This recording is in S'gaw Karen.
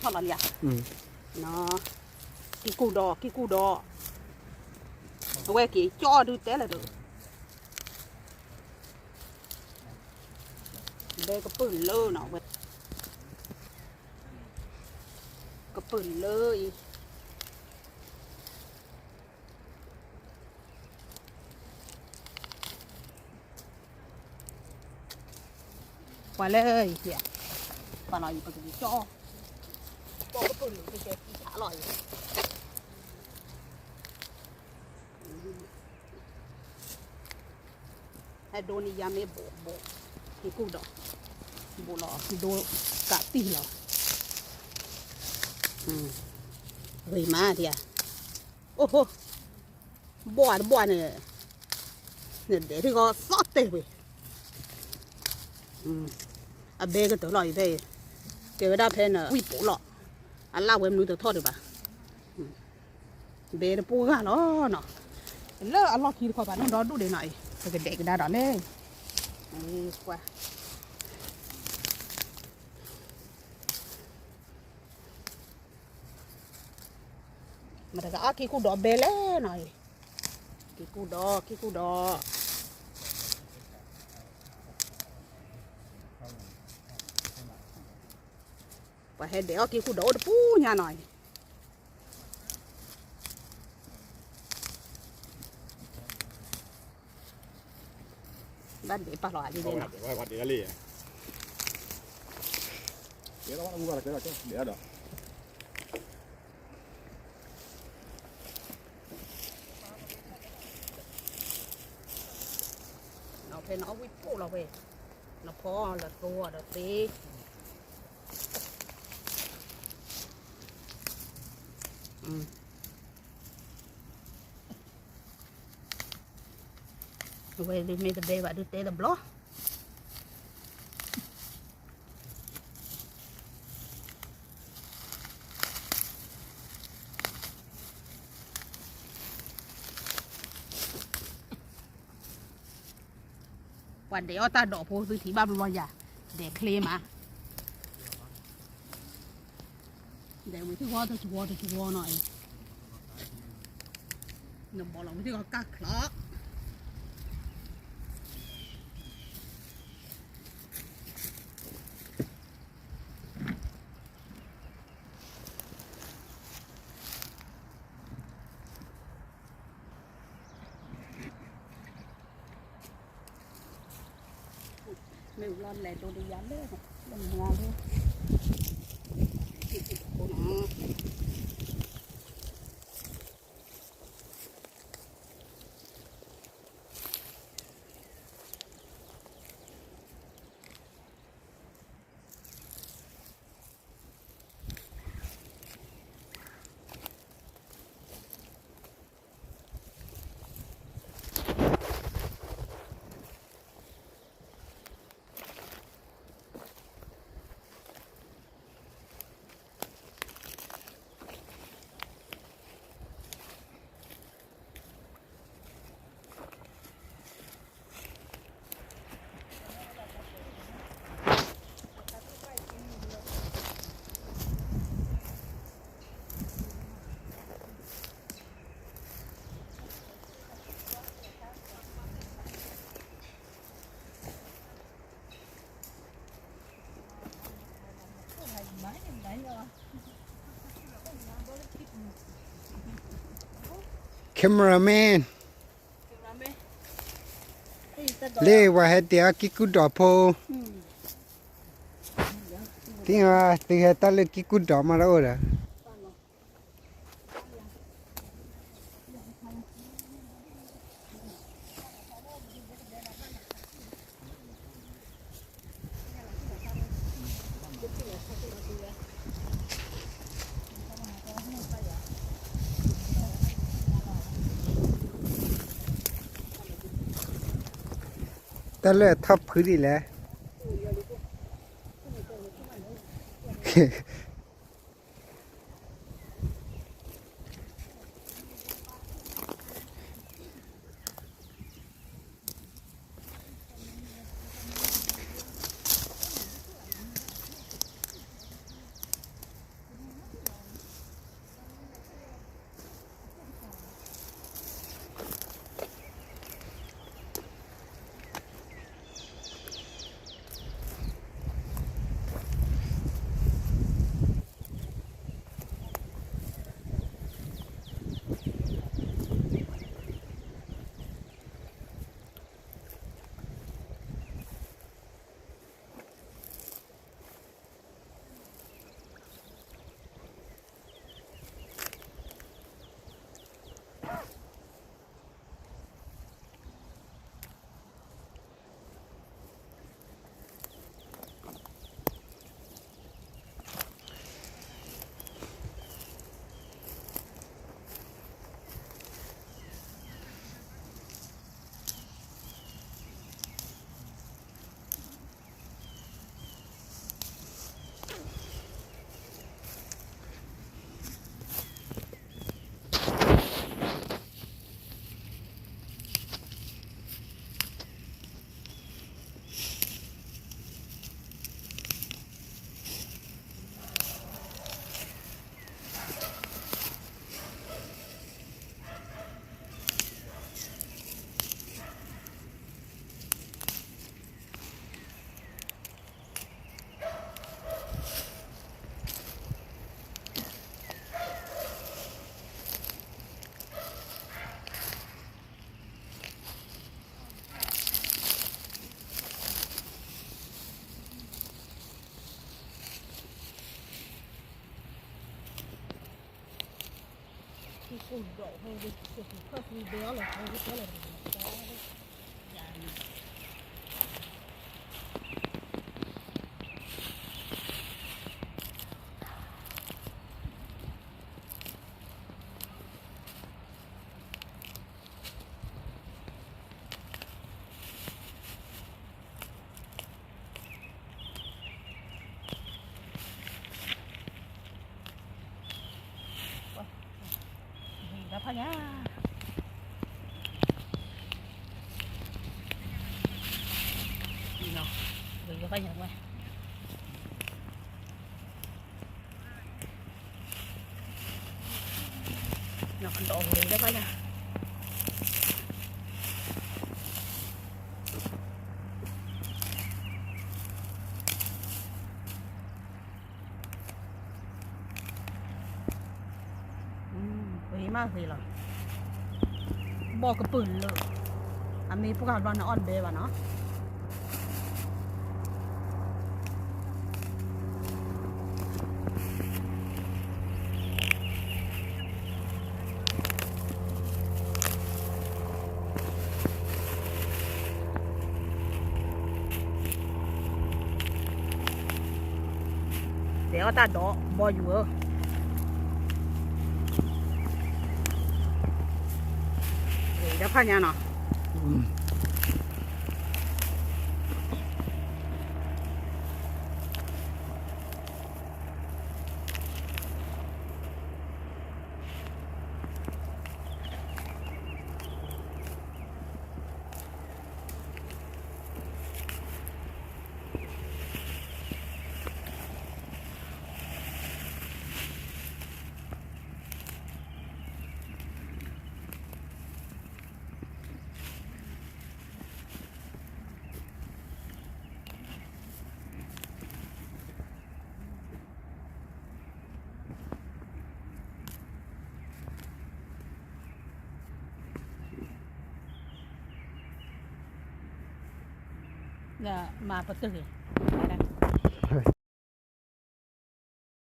လီၤလံဧါ, ကံၢ်ကူၣ်ဒီး ကံၢ်ကူၣ်ဒီး, အဝဲက့ၤကၠီဒုတဲလၢၤဒီး, ဘဲကပုာ်လၢနီၤ, ဝဲ ကပုာ်လၢအံၤ ပှၤလၢယၤ, ပှၤလီၤယၤ ပကဒံးကၠီ, ပကပုာ်လၢကကဲထံဆးလီၤအံၤ, ဟဲဒိန့ၢ်ယၤမ့ၢ်ဘိးဘိး, ကံၢ်ကူၣ်ဒီး, ဘိးလီၤဒိကးတံၢ်လီၤ, ဂ့ၤမးဒံးဧါ, အိၣ်ဟိ, ဘှီတဘှီန့ၣ်, နဒဲးထံဂီၤသီတဲာ်ဝဲ, အဘဲကတၢၢ်လီၤအံၤဖဲအံၤ, ကဲဝဲဒၣ်ဖဲနဝံၣ်ပိာ်လီၤ, အလၢ်ဝဲမနုၤတထီၣ်ဒံးဘၣ်, ဘဲတပိၢ်ဂၢ်လီၤနီၤ, လၢအလီၢ်ခံတခီပၤနီၣ်ဒီဒူၣ်ဒံးနီၤအံၤ ပကဒဲးကဒါဒီးလဲၣ်, ကွၢ် မတၤကအီၣ်ကံၢ်ကူၣ်ဒီးဘဲလဲၣ်နီၤအံၤ, ကံၢ်ကူၣ်ဒီး ကံၢ်ကူၣ်ဒီး, ပှၤဟဲဒဲးအီၣ်ကံၢ်ကူၣ်ဒီးအိၣ်တပူၤညါနီၤအံၤ, ဘၣ်ဒဲးပာ်လီၤအလံလံ, ဖဲနအီၣ်ဝံၣ်ပိာ်လီၤဝဲ, နဖီလီၤသိဒီးသ့, အဝဲဒုးမ့ၢ်တဘဲဘၣ်ဒုးတဲတဘျီ, ပှၤဒဲးအီၣ်တၢ်ဒီးဖိသုထံၣ်ဘၣ်ဘျီယၤ, ဒဲးချ့မး, ဒဲးဝံၤထံၣ်ဝီတကဝီတကဝီနီၤအံၤ, နဘီလီၤဝံၤထံၣ်ကီးကၢ်ချီ မ့ၢ်ဘျီလဲၤဒိးဒီးယၤလၢ လၢမွၤလၢ Cameraman လၢပှၤဟဲတဲအီၣ်ကံၢ်ကူၣ်ဒီးဖိ, သ့ၣ်ညါသုဟဲတၢ်လၢကံၢ်ကူၣ်ဒီးမးတအိၣ်ဒီး တၢ်လၢအထီၣ်ဖုဒ်လဲၣ်. အိၣ်ဒီးဟိဒီး ကဖၢၣ်သံဘဲအီၤလီၤ ဟိဒ်တဲလီၤတဂ့ၤ တၢ်ဖးညါ တၢ်ဖးညါဝဲ ဒီးဝဲတၢ်ဖးညါ ဂ့ၤမးဂ့ၤလီၤ, ဘီၣ်ကပုာ်လၢာ်, အမ့ၢ်ပှၢ်ဘျီန့ၣ်အီၣ်တဘဲဘၣ်နီၤ. တဲအီၣ်တၢ်ဒီးဘီယူၤဧၢ, တၢ်ဖးညါနီၤ.မၤပတုာ်ဂ့ၤ,